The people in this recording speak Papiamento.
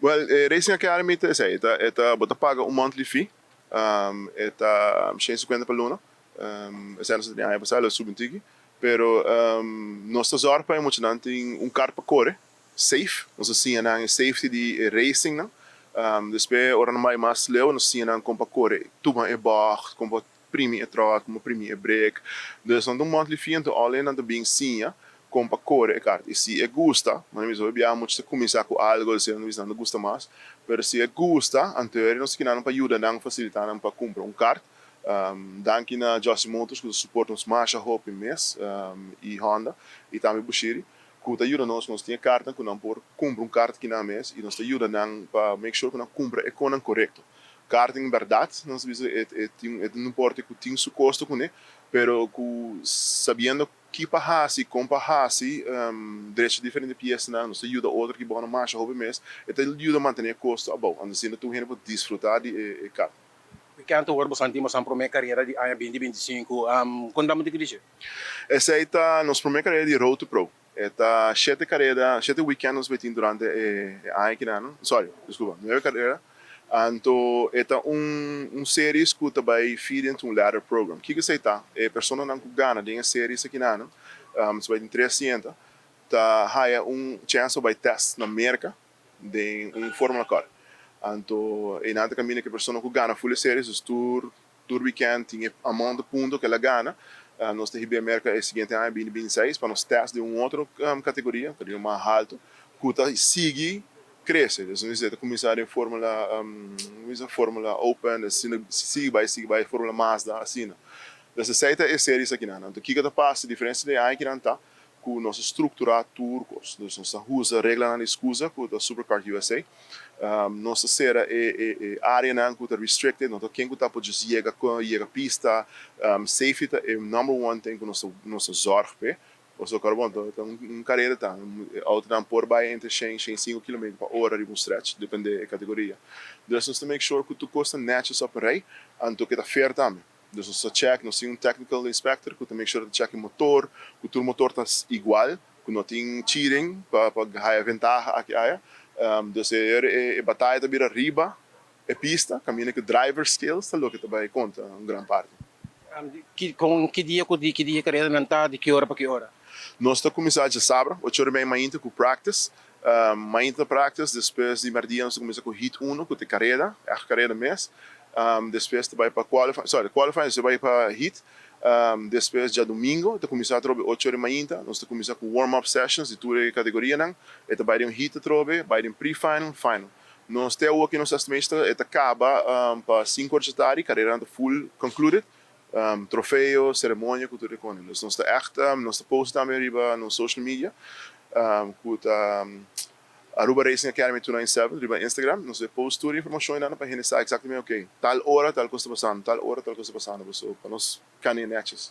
Well, Racing Academy ta esey, e ta bo ta paga un monthly fee, e ta 150 pa luna, esey nos tin aña pasa, el a subi un tiki, pero nos ta zorg pa muchanan tin un kart pa core, safe, nos ta siña nan safety di racing nan, despues ora nan bay mas leu, nos siña nan con pa core, tuma e bocht, con pa primi e throttle, con pa primi e brake. Dus nan un monthly fee, anto all nan ta bin siña con pa core e kart. Y si e gusta, mas mi sabi mucho ta cuminsa cu algo, si no no gusta mas, pero si e gusta, anto nos kier pa yuda nan facilita nan pa cumpra un kart. Danki na Jossie Motors cu support nos masha hopi mes y Honda y tambe Bushiri cu ta yuda nos. Nos tin kart cu nan por cumpra un kart aki na mes y nos ta yuda nan pa make sure cu nan cumpra e cos corecto. Karting, berdad, nos bisa e no importa cu tin su costo cu ne, pero cu sabiendo cu pa hasi, con pa hasi, drecha diferente pieza, nos ta yuda otro cu bon masha hopi mes, e ta yuda mantene e costo abou, asina tur hende por disfruta di e kart. Weekend awor boso tin boso prome careda di aña 2025. Conta mi di Esey ta nos prome careda di Road to Pro. E ta shete careda, shete weekend nos tin durante e aña aki no? Sorry, disculpa, nuebe careda. Anto, e ta un series cu ta bay feed into un ladder program. Kico esey ta? E persona nan cu gana den e series aki no? Bay tin tres asiento, ta haya un chance bay test na Merca den un Formula Car. Anto, e nada caminda cu e persona cu gana full series, dus tur weekend tin amount di punto cu el a gana. Nos ta bay Merca e siguiente aña, 2026, pa nos test den un otro categoria, cu ta mas halto, cu ta sigui crece. Dus nos ta cuminsa den Formula Open, asina, sigui bay Formula Mazda, asina. Dus esey ta e series aki nan. Anto, kico ta pasa, diferencia di aña aki nan ta, cu nos a structura tur cos. Dus nos a usa regla di SKUSA, cu ta Superkart USA. Nos a sera e area nan cu ta restricted, no ta ken cu ta por yega pista, safety ta e number one thing cu nos ta zorg pe. Of awor bon, ta un careda ta, auto nan por bay entre 100 105 km pa ora di un stretch, depende di categoria. Dus nos ta make sure cu tur cos ta netjes op een rij, anto cu ta fair tambe. Dus nos ta check, nos tin un technical inspector cu ta make sure ta check e motor, cu tur motor ta igual, cu no tin cheating pa haya ventaha aki aya. Dus e bataya ta bira riba e pista, caminda cu driver skills ta loke ta bay conta un gran parti. Cu ki dia careda nan ta, di ki ora pa ki ora? Nos ta cuminsa diasabra, 8:30 mainta cu practice. Mainta practice, despues di merdia nos ta cuminsa cu heat 1, cu ta careda, e careda mes. Despues bay pa qualify, sorry, qualify, despues bay pa heat. Despues diadomingo, ta cuminsa atrobe 8:00 mainta, nos ta cuminsa cu warm-up sessions di tur categoria nan, y ta bay den heat atrobe, bay den pre-final, final. Nos te aki nos estimation ta caba pa 5:00 di atardi, careda ta full concluded. Trofeo, ceremonia, cu tur cos. Dus nos ta echt, nos ta post tambe riba nos social media, cu ta Aruba Racing Academy 297 riba Instagram. Nos ta post tur informacion ey pa hende sabi exactamente, ok, tal ora, tal cos ta pasando, tal ora, tal cos ta pasando, so, pa nos cana netjes.